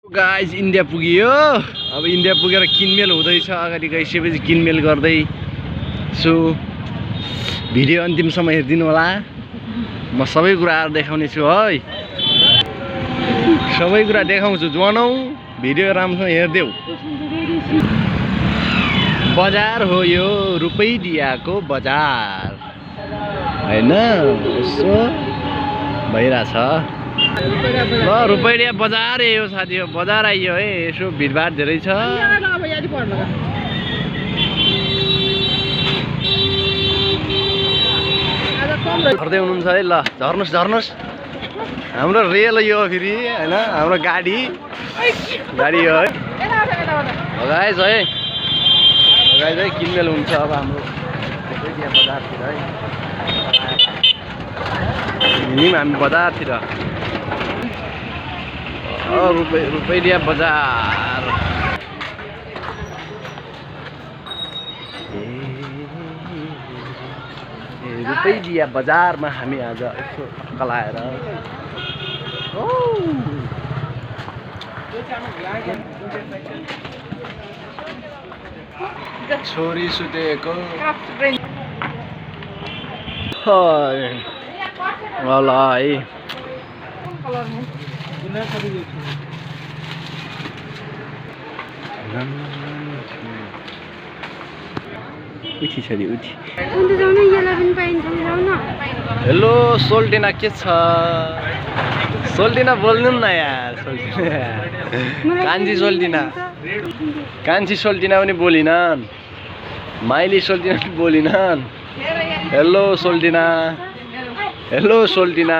Guys India पुग्यो। अब India पुगेर किनमेल हुँदैछ। अगाडि गइसकेपछि किनमेल गर्दै छु। भिडियो अन्तिमसम्म हेरिदिनु होला। म सबै कुराहरु देखाउने छु है। सबै कुरा देखाउँछु। जनाउ भिडियो राम्रोसँग हेर्देऊ। बजार हो यो रुपैडियाको बजार हैन। यसो भइराछ। ल रुपैडिया बजार यो साथी हो। बजार आइयो है। यसो भिडभाड धेरै छ। झर्दै हुनुहुन्छ है। ल झर्नुस् झर्नुस्। हाम्रो रेल यो फेरि हैन। हाम्रो गाडी हो है। गाइस है। गाइस है किनमेल हुन्छ अब हाम्रो रुपैडिया बजारतिर है। हिँड्यौँ हामी बजारतिर। रुपैडिया बजार। रुपैडिया बजारमा हामी आज यसो कलाएर छोरी सुतेको ल है। उठी छोरी उठी। हेलो सोल्टिना के छ? सोल्टिना बोल्नु न यार। कान्छी सोल्टिना। कान्छी सोल्टिना पनि बोलिनन्। माइली सोल्टिना पनि बोलिनन्। हेलो सोल्टिना। हेलो सोल्टिना।